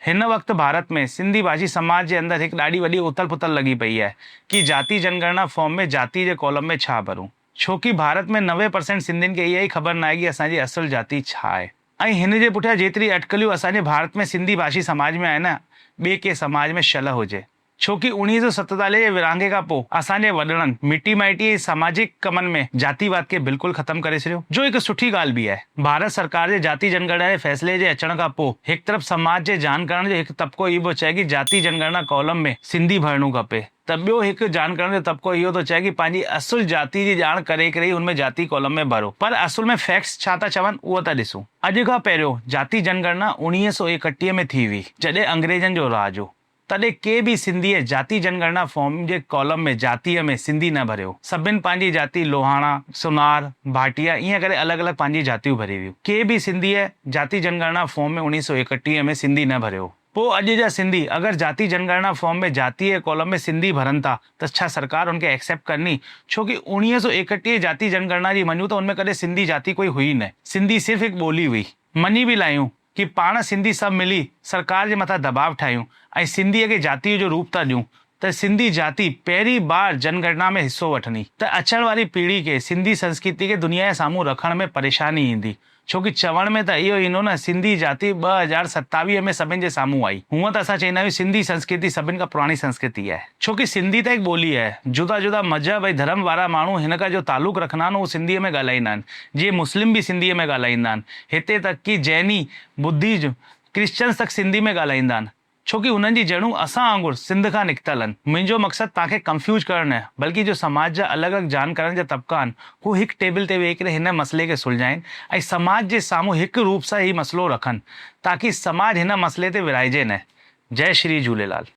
هن وقت ڀارت ۾ سنڌي ڀاشي سماج جي اندر هڪ ڏاڍي وڏي اٿل پٿل لڳي پئي آهي ڪي جاتي جنگڻنا فارم ۾ جاتي جي ڪالم ۾ ڇا ڀرون؟ ڇوڪي ڀارت ۾ 90% سنڌين کي اها ئي خبر ناهي ڪي اسان جي اصل جاتي ڇا آهي ۽ هن جي پٺيان جيتري اٽڪليون اسان جي ڀارت ۾ سنڌي ڀاشي سماج ۾ آهن نه ٻئي ڪنهن سماج ۾ شل هجي. ڇو ڪي 1947 جي ورهاڱي کان پوء اسان جي وڏڙن مٽي مائٽي ۽ سماجڪ ڪمن ۾ جاتي واد کي بلڪل ختم ڪري ڇڏيو، جو هڪ سٺي ڳالهه به آهي. ڀارت سرڪار جي جاتي جنگڻنا جي فيصلي جي اچڻ کان پوء هڪ طرف سماج جي جان ڪرڻ جو هڪ طبقو اهو پيو چئي ڪي جاتي جنگڻنا ڪالم ۾ سنڌي ڀرڻو کپي ته ٻيو هڪ جان ڪرڻ جو طبقو اهو ٿو چئي ڪي پنهنجي اصل جاتي جي ڄاڻ ڪري ڪري ئي ان ۾ جاتي ڪالم ۾ ڀرو. پر اصل ۾ فيڪٽس ڇا ٿا چون اهو ٿا ڏسون. اڄ کان پهريون جاتي جنگڻنا 1931 ۾ ٿي هئي جڏهن انگريزن جو راڄ هو. تڏهن ڪنهن به سنڌيء جاتي جنگڻنا فارم جي ڪالم ۾ جاتيء ۾ سنڌي نه ڀريو. سڀن پنهنجي جاتي لوهاڻا، سونار، ڀاٽيا ائين ڪري الڳ الڳ پنهنجي جاتيون ڀري ويون. ڪنهن به سنڌيء جاتي جنگڻنا فارم ۾ 1931 ۾ سنڌي نه ڀريو. پوء اڄ جا سنڌي اگر جاتي جنگڻنا فارم ۾ جاتيء جي ڪالم ۾ سنڌي ڀرن ٿا ته ڇا سرڪار ان کي ايڪسيپٽ ڪرني؟ ڇو ڪي 1931 جاتي جنگڻنا جي مڃون ته ان ۾ ڪڏهن سنڌي جاتي ڪوئي هئي نه. سنڌي صرف هڪ ٻولي هئي. مڃي به لاهيون. ڪي پاڻ سنڌي سڀ ملي سرڪار جي مٿان دٻاء ٺاهيون ۽ سنڌيء کي جاتيء جو روپ ٿا ڏيون ته سنڌي جاتي پهرين بار جنگڻنا ۾ حصو وٺندي ته اچڻ واري پيڙهي کي سنڌي سنسڪرتي کي دنيا جي سامهون رکڻ ۾ پريشاني ايندي ڇو ڪي چوڻ ۾ ته اهو ايندو نه سنڌي جاتي 2027 ۾ سڀن جي سامهون آئي هونء ته اسان چئيندا آهيون سنڌي سنسڪرتي سڀن کان پراڻي سنسڪرتي آهي. ڇو ڪي سنڌي ته هڪ ٻولي آهي جدا جدا مذهب ۽ ڌرم وارا ماڻهو هن کان جو تعلق رکندا آهن اهو سنڌيء ۾ ڳالهائيندا آهن جيئن مسلم به سنڌيء ۾ ڳالهائيندا آهن. هتي تڪ ڪي جيني، ٻڌيز، ڪرسچنز تڪ سنڌي ۾ ڳالهائيندا آهن. ڇو ڪي انهن جي جڙون اسان وانگر سنڌ کان نڪتل آهن. منهنجو مقصد توهان کي ڪنفيوز ڪرڻ نه بلڪه جو سماج جا الڳ الڳ جان ڪرڻ جا طبقا آهن هو هڪ ٽيبل تي ويهي ڪري هن مسئلي کي سلجهائين ۽ سماج جي سامهون هڪ روپ سان هي مسئلو رکن تاڪي سماج هن مسئلي تي ورهائجي نه. جئي شري جهوليلال.